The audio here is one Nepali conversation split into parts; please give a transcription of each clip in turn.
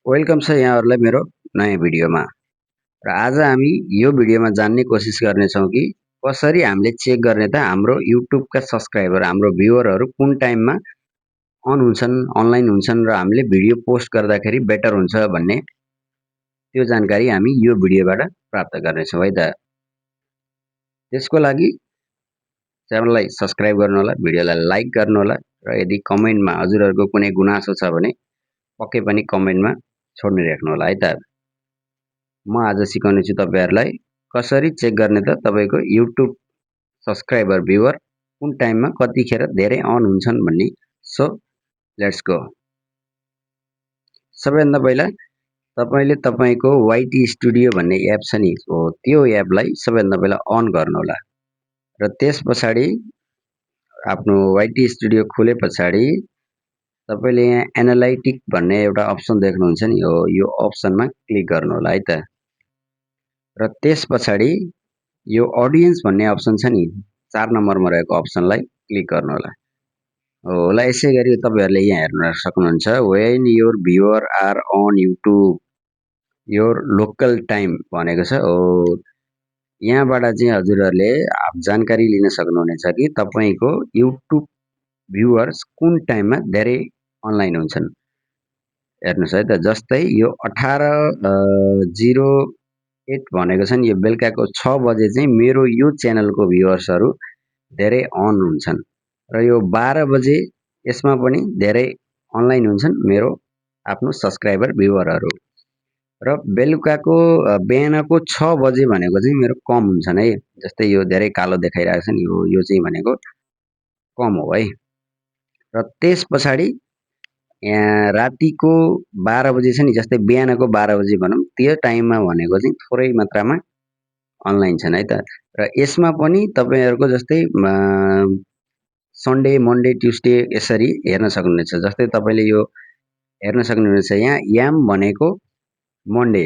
वेलकम छ यहाँहरूलाई मेरो नयाँ भिडियोमा। र आज हामी यो भिडियोमा जान्ने कोसिस गर्नेछौँ कि कसरी हामीले चेक गर्ने त हाम्रो युट्युबका सब्सक्राइबर हाम्रो भ्युअरहरू कुन टाइममा अन हुन्छन्, अनलाइन हुन्छन् र हामीले भिडियो पोस्ट गर्दाखेरि बेटर हुन्छ भन्ने त्यो जानकारी हामी यो भिडियोबाट प्राप्त गर्नेछौँ है त। त्यसको लागि च्यानललाई सब्सक्राइब गर्नुहोला, भिडियोलाई लाइक गर्नुहोला र यदि कमेन्टमा हजुरहरूको कुनै गुनासो छ भने पक्कै पनि कमेन्टमा छोड्नु राख्नुहोला है त। म आज सिकाउने छु तपाईहरुलाई कसरी चेक गर्ने त तपाईको युट्युब सब्सक्राइबर भ्युअर कुन टाइममा कतिखेर धेरै अन हुन्छन् भन्ने। So let's go. सबैभन्दा पहिला तपाईले तपाईको YT स्टुडियो भन्ने एप छ नि, हो त्यो एपलाई सबैभन्दा पहिला अन गर्नुहोला र त्यसपछाडी आफ्नो YT स्टुडियो खोले पछाडी तपाईले यहाँ एनालाइटिक भन्ने एउटा अप्सन देख्नुहुन्छ नि, हो यो अप्सनमा क्लिक गर्नुहोला है त। र त्यसपछाडी यो ऑडियन्स भन्ने अप्सन छ नि, 4 नम्बरमा रहेको अप्सनलाई क्लिक गर्नुहोला। होला यसै गरी तपाईहरुले यहाँ हेर्न सक्नुहुन्छ when your viewer are on YouTube your local time भनेको छ। हो यहाँबाट चाहिँ हजुरहरुले जानकारी लिन सक्नुहुनेछ कि तपाईको युट्युब भ्युअर्स कुन टाइममा धेरै अनलाइन हुन्छन्। हेर्नुस् है त, जस्तै यो 18:08 भनेको छ नि, यो बेलुकाको 6 बजे चाहिँ मेरो यो च्यानलको भ्युअर्सहरु धेरै अन हुन्छन् र यो 12 बजे यसमा पनि धेरै अनलाइन हुन्छन् मेरो आफ्नो सब्सक्राइबर भ्युअरहरु। र बेलुकाको बिहानको 6 बजे भनेको चाहिँ मेरो कम हुन्छन् है। जस्तै यो धेरै कालो देखाइरहेको छ नि, यो चाहिँ भनेको कम हो है। र त्यसपछाडी यहाँ रातिको 12 बजे छ नि, जस्तै बिहानको 12 बजे भनौं, त्यो टाइममा भनेको चाहिँ थोरै मात्रामा अनलाइन छन् है त। र यसमा पनि तपाईहरुको जस्तै सन्डे, मन्डे, ट्युसडे यसरी हेर्न सक्नुहुनेछ। जस्तै तपाईले यो हेर्न सक्नुहुनेछ यहाँ याम भनेको मन्डे,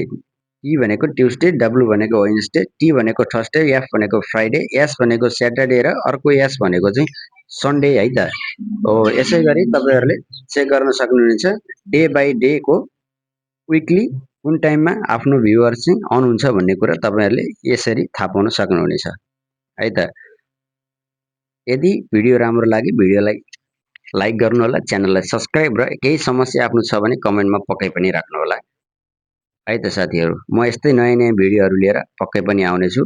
टी भनेको ट्युसडे, डब्लु भनेको वेडनेसडे, टी भनेको थर्सडे, एफ भनेको फ्राइडे, एस भनेको स्याटरडे र अर्को एस भनेको चाहिँ सन्डे है त। हो यसै गरी तपाईहरुले चेक गर्न सक्नुहुनेछ डे बाइ डे को विकली कुन टाइममा आफ्नो भ्युअर चाहिँ अन हुन्छ भन्ने कुरा तपाईहरुले यसरी थाहा पाउन सक्नुहुनेछ है त। यदि भिडियो राम्रो लागे भिडियोलाई लाइक गर्नुहोला, च्यानललाई सब्सक्राइब र केही समस्या आफ्नो छ भने कमेन्टमा पक्कै पनि राख्नुहोला है त साथीहरु। म यस्तै नयाँ नयाँ भिडियोहरु लिएर पक्कै पनि आउने छु।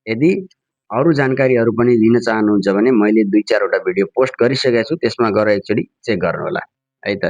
यदि अरु जानकारीहरु पनि लिन चाहनुहुन्छ भने मैले 2-4 वटा भिडियो पोस्ट गरिसकेको छु, त्यसमा गएर एकचोटी चेक गर्नुहोला है त।